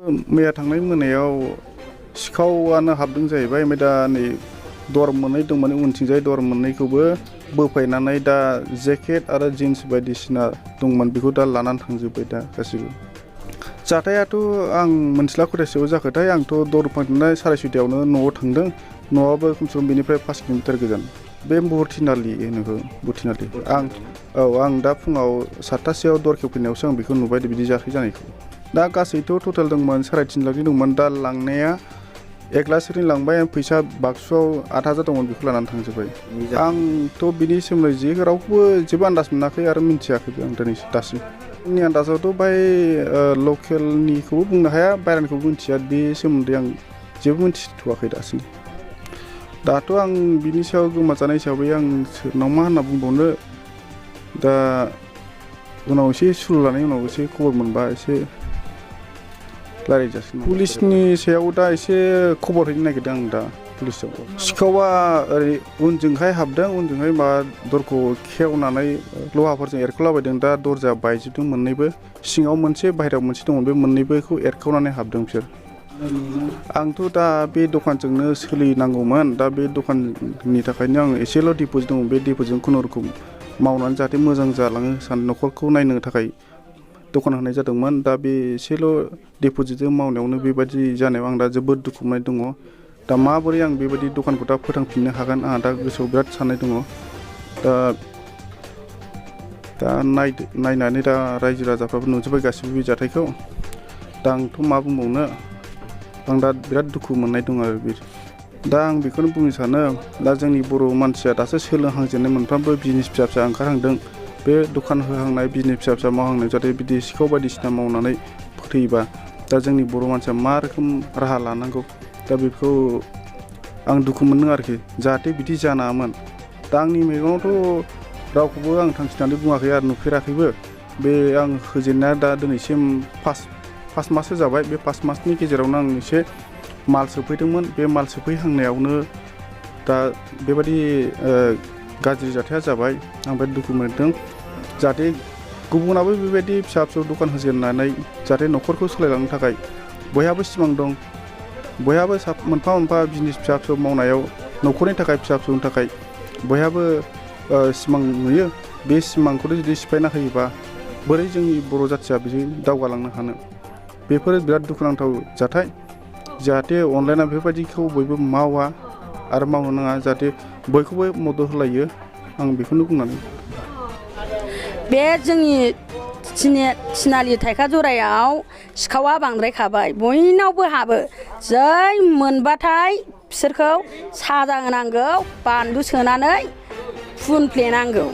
मैया थांनाय मोनायाव सिखावानो हाबदों जाहैबाय। ओमफ्राय दा नै दर मोननै दंमोन, उनथिंजाय दर मोननैखौबो बोफायनानै दा जेकेट आरो जिन्स बायदिसिना दंमोन बेखौ दा लानानै थांजोब्बाय दा गासिबो। जाथायाथ' आं मोनथिला खयथासोआव जाखोथाय। आंथ' दर फांनाय 6:30आवनो न'आव थांदों। न'आबो खमसे खम बेनिफ्राय 5 किल'मिटार गोजान। बे बरथिनालि होनो बरथिनालि। आं दा फुङाव 7टासोआव दर खेवफैनायावसो आं बेखौ नुबाय बिदि जाथाय जानायखौ। दा गासैथ' टटेल दंमोन 3.5 लाखनि दंमोन। दा लांनाया 1 लाख सोरनि लांबाय। फैसा बाक्सुआव 8,000 दंमोन बेखौ लानानै थांजोब्बाय। आंथ' बिनि सोमोन्दै रावखौबो जेबो आन्दाज मोनाखै आरो मिन्थियाखैबो आं दासिम। आंनि आन्दाजावथ' बाय लकेलनिखौबो बुंनो हाया, बायरानिखौबो मिन्थिया। बे सोमोन्दै आं जेबो मिन्थिथ'वाखै दासिम। दाथ' आं बिनि सायाव गोमाजानाय हिसाबै आं सोरनाव मा होनना बुंबावनो। दा उनाव एसे सुलु लानाय उनाव एसे खबर मोनबा एसे रायज्लायजासिगोन। पुलिसनि सायाव दा एसे खबर हैनो नागिरदों आं दा पुलिसआव। सिखावा ओरै उनजोंहाय हाबदों, उनजोंहाय दरखौ खेवनानै लहाफोरजों एरख'लाबायदों। दा दरजा बायजोबदों मोननैबो। सिङाव मोनसे बाहेरायाव मोनसे दंमोन, बे मोननैबोखौ एरखावनानै हाबदों बिसोर। आंथ' दा बे दखानजोंनो सोलिनांगौमोन। दा बे दखाननि थाखायनो आं एसेल' डिप'जिट दङ। बे डिप'जिटजों खुनुरुखुम मावनानै जाहाथे मोजां जालाङो न'खरखौ नायनो थाखाय दखान होनाय जादोंमोन। दा बे एसेल' डिप'जिटजों मावनायावनो बेबायदि जानायाव आं दा जोबोद दुखु मोननाय दङ। दा माबोरै आं बेबायदि दखानखौ दा फोथांफिननो हागोन आंहा दा गोसोआव बिराद साननाय दङ। दा नायनानै दा रायजो राजाफ्राबो नुजोब्बाय गासिबो बे जाथायखौ। दा आंथ' मा बुंबावनो, आं दा बिराद दुखु मोननाय दं आरो बे। दा आं बेखौनो बुंनो सानो, दा जोंनि बर' मानसिया दासो सोलोंहांजेननाय, मोनफ्रोमबो बिजनेस फिसा फिसा ओंखारहांदों। बे दखान होहांनाय, बिजनेस फिसा फिसा मावहांनाय जाहाथे बिदि सिखाव बायदिसिना मावनानै फोथैयोबा दा जोंनि बर' मानसिया मा रोखोम राहा लानांगौ, दा बेखौ आं दुखु मोनदों आरोखि। जाहाथे बिदि जानाङामोन। दा आंनि मेगनावथ' रावखौबो आं थांखिनानै बुङाखै आरो नुफेराखैबो। बे आं होजेननाया दा दिनैसिम 5 माससो जाबाय। बे 5 मासनि गेजेरावनो आं एसे माल सोफैदोंमोन। बे माल सोफैहांनायावनो दा बेबायदि गाज्रि जाथाया जाबाय। आं बिराद दुखु मोनदों। जाहाथे गुबुनाबो बेबायदि फिसा फिसौ दखान होजेननानै जाहाथे न'खरखौ सालायलांनो थाखाय बयहाबो सिमां दं। बयहाबो मोनफा मोनफा बिजनेस फिसा फिसौ मावनायाव न'खरनि थाखाय, फिसा फिसौनि थाखाय बयहाबो सिमां नुयो। बे सिमांखौथ' जुदि सिफायना होयोबा बोरै जोंनि बर' जाथिया बिदि दावगालांनो हानो। बेफोरो बिराद दुखुनांथाव जाथाय। जाहाथे अनलायना बेफोरबायदिखौ बयबो मावा आरो मावनो नाङा। जाहाथे बयखौबो मदद होलायो। आं बेखौनो बुंनानै बे जोंनि थिनालि थाइखा जरायाव सिखावा बांद्रायखाबाय। बयनावबो हाबो। जै मोनबाथाय बिसोरखौ साजा होनांगौ, बानलु सोनानै फुनफ्लेनांगौ।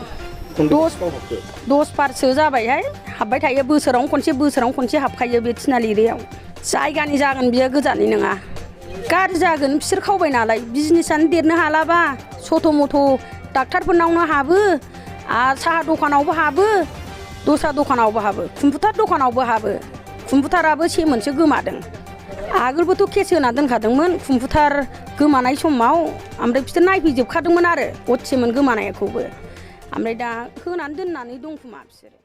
10 बारसो जाबायहाय हाबबाय थायो। बोसोरावनो खनसे हाबखायो बे थिनालि एरियायाव। जायगानि जागोन, बियो गोजाननि नङा। गाज्रि जागोन, बिसोर खावबाय नालाय। बिजनेसानो देरनो हालाबा सथ' मथ' डाक्टारफोरनावनो हाबो आरो साहा दखानावबो हाबो, दस्रा दखानावबो हाबो, कम्पिउटार दखानावबो हाबो। कम्पिउटाराबो सेमोनसो गोमादों। आगोलबोथ' केस होना दोनखादोंमोन कम्पिउटार गोमानाय समाव। ओमफ्राय बिसोर नायफैजोबखादोंमोन आरो हरसेमोन गोमानायखौबो। ओमफ्राय दा होनानै दोननानै दं खोमा बिसोरो।